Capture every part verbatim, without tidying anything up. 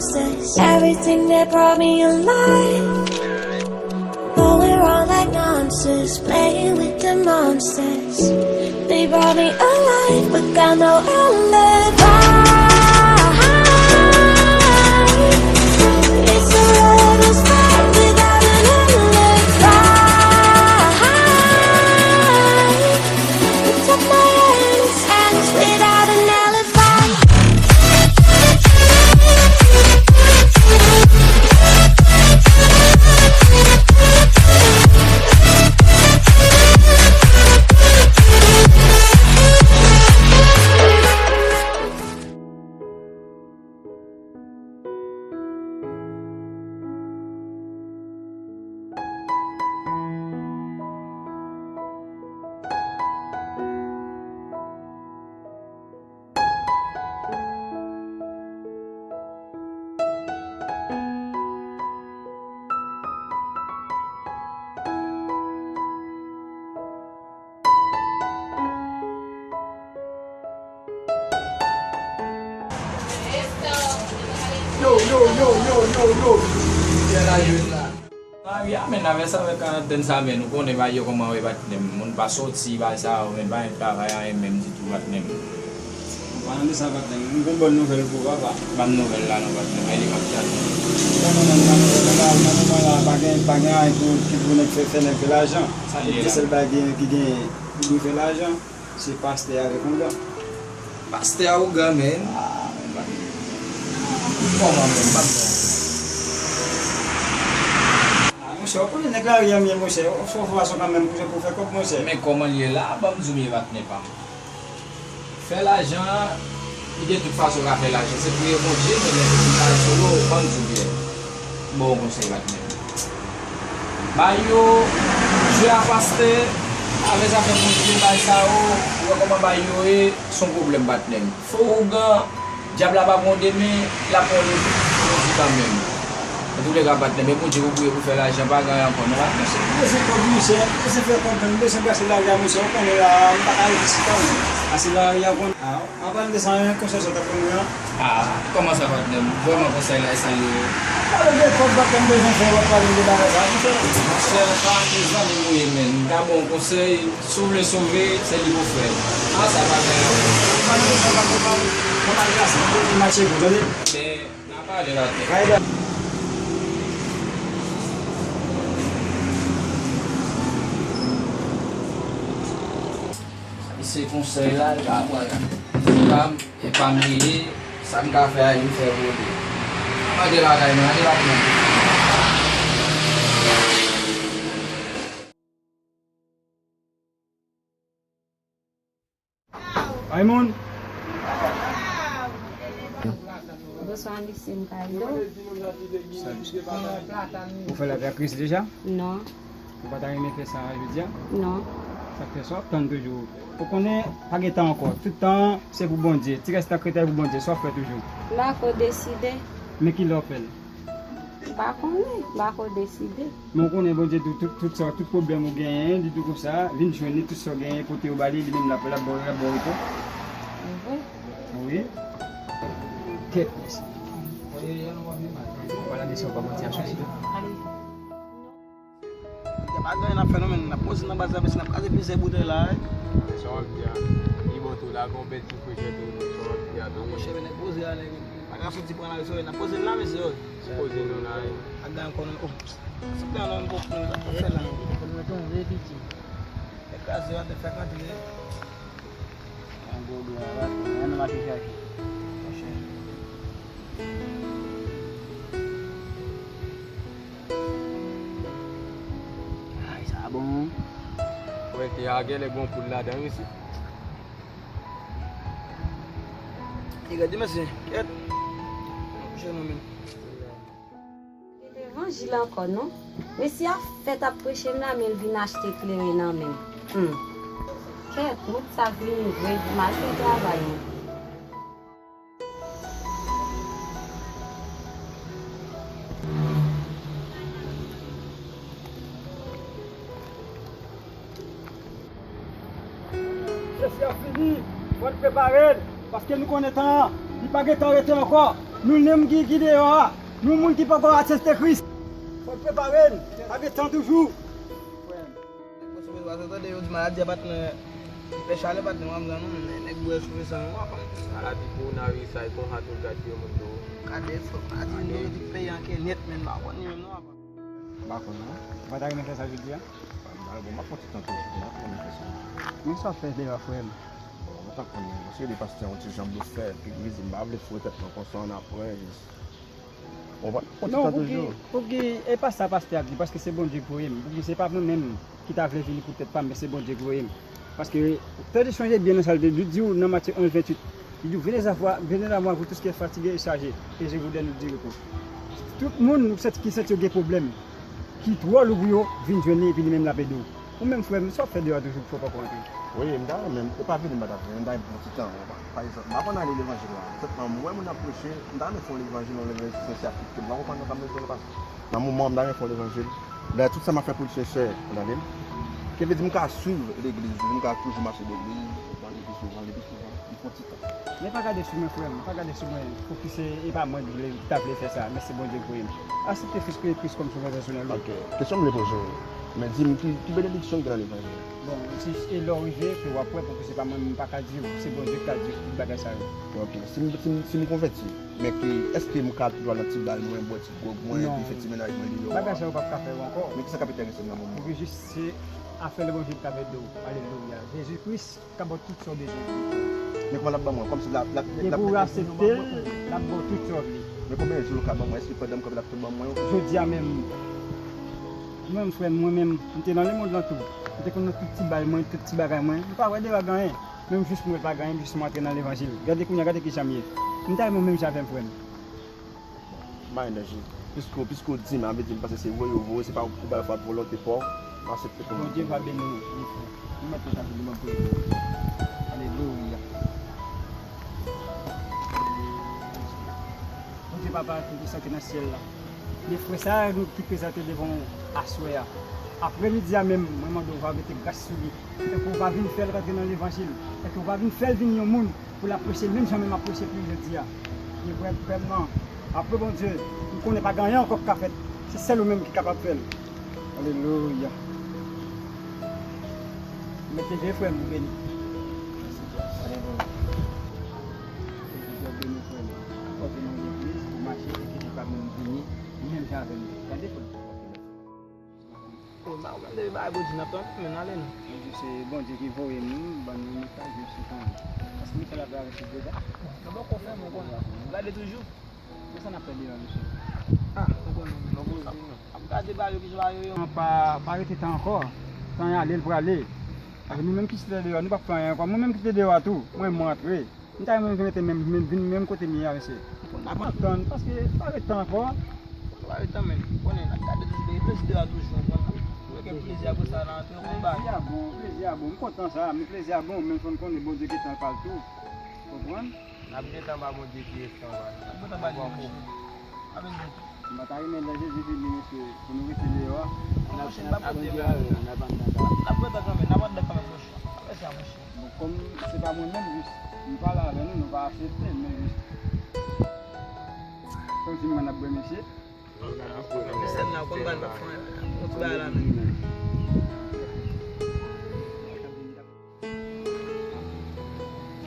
Everything that brought me alive. Going wrong like monsters, playing with the monsters. They brought me alive, but got no alibi. It's a rebel's fight without an alibi. It's up my hands, hands without an alibi. Yo, yo, yo, yo, yo, yo. Kè la jwenn la. Mari a, men avè sa, avè karantèn sa, men nou konnen bagay yo kòman ye, patnè m. Moun pa soti, bagay sa yo, men pa gen travay, anyen menm ditou, patnè m. An palan de sa, patnè m, m gon bòn nouvèl pou ou, papa. Ban m nouvèl la non, patnè m, e li m ap tande. Ban m nouvèl la, nan moman la, pa gen, pa gen anyen ki, ki pou nèg fè, fè nèg fè lajan. Sa li ye la. Se sèl bagay ki gen, ki gen pou nou fè lajan. Se pastè avèk ougan. Pastè a ougan, men. Ah, men, pa gen. Kòman, men, pa gen. Ah, monchè, ou konnen nèg lari an m ye, monchè. Ou fè fason kanmenm pou, pou fè kòb, monchè. Men kòman l ye la, ban m di w byen, patnè pa m. Fè lajan an, li gen tout fason w ka fè lajan. Se priye Bondye, men lè se travay sou yo, ban m di w byen. Bon konsèy, patnè. Bay yo, jwe a pastè, avè zafè Bondye, bay sa yo, ou wè kòman bay yo ye, se yon pwoblèm, patnè m. Fo ougan, dyab la pa pran w demen, l ap pran w jodi kanmenm. Antouleka, patnè m, e Bondye pou priye pou fè lajan, pa gen anyen ankò, non, patnè m. Se bezwen kòb, monchè, se fè kòb, men m bezwen brase lari a, monchè, ou konnen la, m pa ka rete chita, non. Ase lari a, ou konnen. An palan de sa, yon konsèy sa w t ap ban mwen an. Ah, kòman sa, patnè m? Vrèman, konsèy la, e sa l ye. Pale de kòb, patnè m, bezwen fè, w ap pale de bagay sa, monchè. Monchè, pa mezanmi nou ye, men. M ka ba w yon konsèy, si w vle sove, se li pou fè. Ah, sa pa gen. Pale de sa, patnè m, pale de sa, m mache pou, tande. Men, n a pale, patnè. Kay la. Se konsèy la, l ka pran. Se pa m, e pa m li ye, sa m ka fè a, li fè pou li. Antre lakay mwen, antre lakay mwen. Ay moun. Bonswa, mesye, m ka ede w? Ou fè lapè ak Kris deja? Non. Ou pa ta renmen fè sa jodi a? Non. Sa k fè sa w ap tann toujou? Ou konnen pa gen tan ankò. Tout tan se pou Bondye. Ti rès tan k rete a pou Bondye. Sa w ap fè toujou? M pa ko deside. Men kilè w ap fè l? M pa konnen. M pa ko deside. Men w konnen Bondye tou, tout, tout sa, tout pwoblèm ou genyen, li tou konsa, vin jwenn li, tout sa w genyen, pote yo ba li, li menm l ap, l ap ba w, l ap ba w repo. Vre? Wi. Kèt, mesye. Ou pa lage sa w pa manti a sou li. Nèg pa gen anyen n ap fè non, men n ap poze nan baz la, mesye, n ap kraze plizyè boutèy la, wi. Sa w ap di a? Li bon tou, la gon bèt ki freche tou, sa w ap di a tou, wi. Monchè, men nèg poze a, nèg pa ka soti pran lari sou yo, n ap poze l la, mesye, wi. Poze nou la, wi. Ak dan kò nou, oh, se pran non, nou poko fè la. Nèg kraze yo, atè fèk antre. Yon gwo dwa la, yon nan mache chache. Monchè. Ay, sa bon. Wè, te a genlè gon poul ladan, wi, si. Li rèd, wi, mesye. Kèt. Monchè, non, men. Levanjil ankò non. Mesye a fèk ap preche m la, men l vin achte kleren nan men m. Hmm. Kèt, mwen sa vini vre, m al fè travay mwen. Mesye a fini, fò n prepare l, paske nou konnen tan an, li pa gen tan rete ankò. Nou menm ki, ki deyò a, nou moun ki poko aksepte Kris. Fò n prepare n, pa gen tan toujou. Nèg mwen sou rezo a, tande yo di maladi a patnè li fè chalè, patnè, w ap gade non, men nèg bwè sou rezo a, non, papa. Maladi kowonaviris la, e konsa tou l gade yo moun tou. Gade, fò maladi yo di peyi an ke nèt, men m pa konn li menm non, papa. M pa konn non. Ou pa ta renmen fè sa jodi a? Bon, m ap pran ti tan toujou, m ap renmen fè sa. Men sa w ap fè deyò a, frè m? Bon, ou ta konn, paske li pastè yon ti jan blofè, epi li di m pa vle foure tèt mwen konsa, n ap wè, jis. Ou konprann? Pran ti tan toujou. Non, pouki, pouki, e pa sa pastè a di, paske se Bondye ki voye m. Pouki se pa mwen menm ki ta vle vini pou tèt pa m, men se Bondye ki voye m. Paske tande, sonje byen nan sa l te di, li di w nan Matye onz venntuit, li di w, venez à moi, venez à moi, vous tous qui êtes fatigués et chargés, et je vous donne du repos. Tout moun ki santi yo gen pwoblèm, ki twò lou pou yo, vin jwenn li, epi li menm l ap ede w. Ou menm, frè m, sa w ap fè deyò a toujou pou fè w poko antre? Wi, m ta renmen, e pa vini m pa t ap vini, m ta renmen pran ti tan. Pa egzanp, m pa konn ale levanjil la. Sèlman, m wè moun ap preche, m ta renmen fè yon levanjil, yon levanjil sensè ak tout kè m. M pa konprann nan sa m bezwen pase. Nan moman, m ta renmen fè yon levanjil. Lè tout sa m ap fè pou l sensè, ou tande m? Ki vle di m ka swiv legliz, m ka toujou mache legliz, ou konprann, li pi souvan, li pi souvan, m pran ti tan. Men pa gade sou mwen, frè m, pa gade sou mwen, pouki se, e pa mwen ki vle, ki ta vle fè sa, men se Bondye ki voye m. Aksepte Kris, Kris kòm Sovè pèsonèl ou. Ok. Kesyon m vle poze w, men di m ki, ki benediksyon ki gen nan levanjil? Bon, si, e lè w rive, ke w ap wè, paske se pa mwen, m pa ka di w, se Bondye ki ka di w tout bagay sa yo. Ok, si m, si m, si m konvèti, men ke, èske m ka toujou al nan ti bal mwen, bwè ti gwòg mwen, epi fè ti mennaj mwen deyò a? Non. Bagay sa yo p ap ka fè w ankò. Men kisa k ap enterese m nan moman an? Ou jis se afè levanjil k ap ede w. Alelouya. Jezi Kris ka ba w tout sa w bezwen. Men kòman l ap ban mwen? Kòmsi l ap, l ap, l ap mete sou mwen, l ap ba w tout sa w vle. Men konbyen jou l ka ban mwen? Èske pandan m kanpe l ap tou ban mwen yo? Jodi a menm, mwen menm, frè m, mwen menm, m te nan lemonn lan tou. M te konn nan tout ti bal mwen, tout ti bagay mwen. M pa wè deyò a gen anyen. Menm jis m wè pa gen anyen, jis m antre nan levanjil. Gade kounye a, gade kijan m ye. M ta renmen w menm jan avè m, frè m. M pa gen danje. Piske, piske w di m, sa vle di m panse se voye w voye, se pa ou ba yo fwa volonte pa w, m aksepte pou mwen. Bondye va beni w, wi, frè. M mèt kontan pou li, m ap priye pou ou. Alelouya. Bondye Papa Toupisan ki nan syèl la, men frè sa a nou ki prezante devan w aswè a, aprè midi a menm, mwen mande w va mete gras sou li, e ke w va vin fè l rantre nan levanjil, e ke w va vin fè l vin yon moun pou l ap preche menm jan mwen m ap preche pou li jodi a. Li vrè frè m nan. Apre Bondye, m konnen pa gen anyen ankò k ka fèt. Se sèl ou menm ki kapab fè l. Alelouya. Mete vye frè m, ou beni. Alelouya. Ke Bondye beni frè m. Pote nan legliz, ou mache, e ke li pa menm vini, menm jan avè m. Gade frè m. O, m pa konprann depi bagay Bondye n ap tann, men n ale non. Bondye se Bondye ki voye m, ban nou mesaj yo sou tan. Paske misye la travèse deja. Bon, nou poko fè, men konnen. Gade toujou. Men sa n ap fè deyò, mesye? Ah, nou konnen, men nou poze non. Ap gade bagay yo, kijan bagay yo ye. Pa, pa rete tan ankò. Tan an ale, l prale. Paske nou menm ki site deyò, nou p ap fè anyen ankò. Mwen menm ki te deyò a tou, mwen, mwen antre. M ta renmen vin rete menm, menm, vin menm kote m ye a, mesye. N ap tann, paske pa ret tan ankò. Pa ret tan, men konnen n ap gade toujou, gen plezi deyò a toujou, w konprann? Ou gen plezi apre sa, nan antre yon bagay. Plezi a bon, plezi a bon. M kontan sa, men plezi a bon, men fò n konnen Bondye gen tan pa l tou. Konprann? N ap gen tan ba Bondye ki ret anba. N ap gen tan ba Bondye, monchè. Amen. M pa ta renmen lè Jezi vini, mesye, pou nou rete deyò a. N ap, n ap, n ap, n ap anndan kanmenm, n ap anndan kanmenm, monchè. Pa fè sa, monchè. Bon, kòm se pa mwen menm, jis, m pale avè nou, nou pa aksepte, men jis, kòmsi mwen ap bwè mesye. Mesye m nan, konn pa n ap fè yon ti bagay la, men.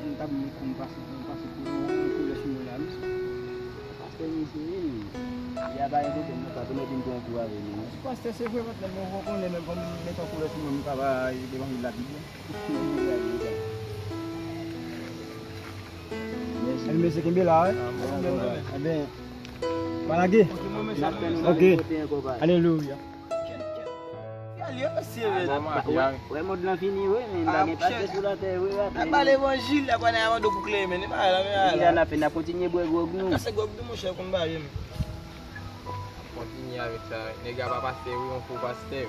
M t ap met pou m pase, pou m pase pou yon koulè sou mwen la, mesye. Pastè, mesye, wi. Y a pa gen pwoblèm, non, pa tounen vin pran kou avè nou, non. Pastè, se vre, patnè, men ou konnen, men pou m met yon koulè sou mwen, m ka pa devan yon lapid, non. Mèsi. Mesye, kenbe la, wi. Enben, pa lage. Ok. Alelouya. Wè, wè mond lan fini, wi, men pa gen pastè sou latè, wi, atè. N ap ba levanjil, n ap ba levanjil, n ap kontinye bwè gwòg nou. Kontinye avèk sa, nèg la pa pastè, wi, yon fo pastè.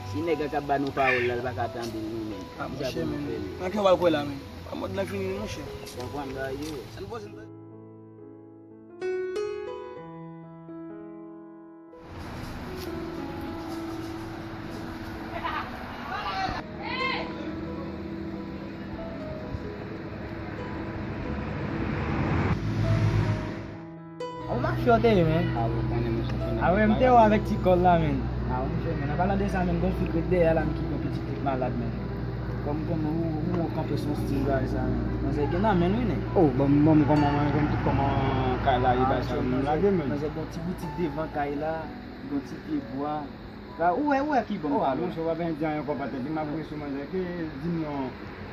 Si nèg la k ap ba nou pawòl la, l pa ka tande l, nou menm. Ah, monchè, men. Nan ki w al kwè la, men? Pa mond lan fini, monchè. Konprann bagay yo. Sa n poze n. Yo te ye, men. A, ou konnen, monchè, konnen. A, wi, m te wè avèk ti kòl la, men. A, monchè, men, an palan de sa, men, gon fi k ret dèyè la, men, ki gon pitit ki malad, men. Kòm, kòm, ou, ou, ou kanpe sou yon stil bagay sa, men. Manzè gen nan men l, wi, nèg. Oh, bon, bon, kòman, kòman, kòman kay la ye, bagay sa, m lage, men. Manzè gon ti boutik devan kay la, gon ti pye bwa. Ka, ou wè, ou wè ki bon. Oh, a, monchè, w pa bezwen di anyen ankò, patèt li, m ap voye sou manzè ke di m non.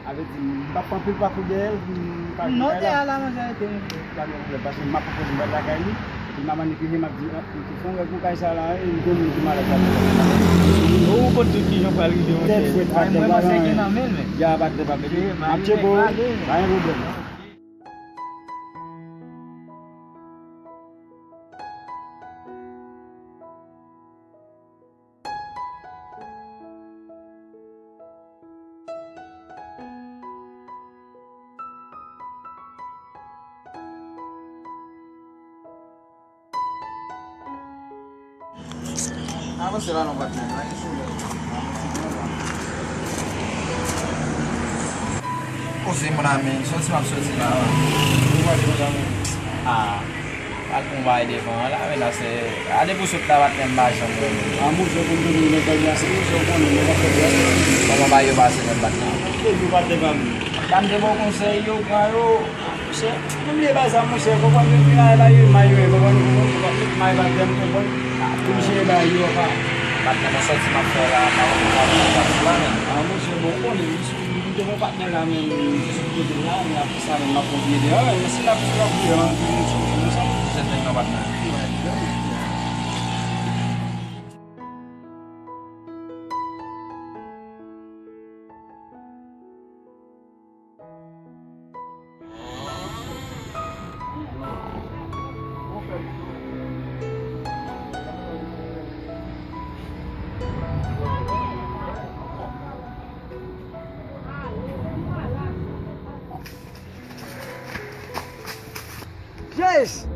A vle di, m p ap pran pil pakou dèyè l, m pa... Non, dèyè la, manzè, rete, monchè. Pa gen pwoblèm, paske m ap pwopoze m pral lakay li, epi m ap manipile, m ap di, ah, m te fè yon rèv pou kay sa la, e m konnen ki malèz sa. Ou konn tout kijan pral rive, monchè. Tèt frèt, patèt, mwen panse gen nan men l, men. Ya, patèt, patèt. M ap tcheke w, pa gen pwoblèm. Avanse la non, patnè. Koze, mon ami, soti m ap soti la. Ou prale konsa menm? Ah. Al pou bay devan an la, men la se, a depi w sot la, patnè, m pa janm renmen. A, monchè, pou m te vin nan kay la, se monchè, ou konnen, nèg ap fè dwat. Kòman bay yo pase menm, patnè? Depi w pa te ba m. Ban m de bon konsèy, yo pran yo. Monchè, m bliye bay sa, monchè, konprann, yo vin la, la, yo, ma, yo, konprann, yo, konprann, tout ma, yo, patnè, m konprann. Pou m jere bay yo, pa. Patnè, nan sòti m ap fè la, pa konn pa pou m pa sou la, men. A, monchè, bon, ou konnen, m te gon patnè la, men, se sou kote la, men apre sa, men, m ap kontinye deyò, men si n ap, si n ap bouye, m ap bouye, se konsa. Jèt nèg nan patnè. Yes!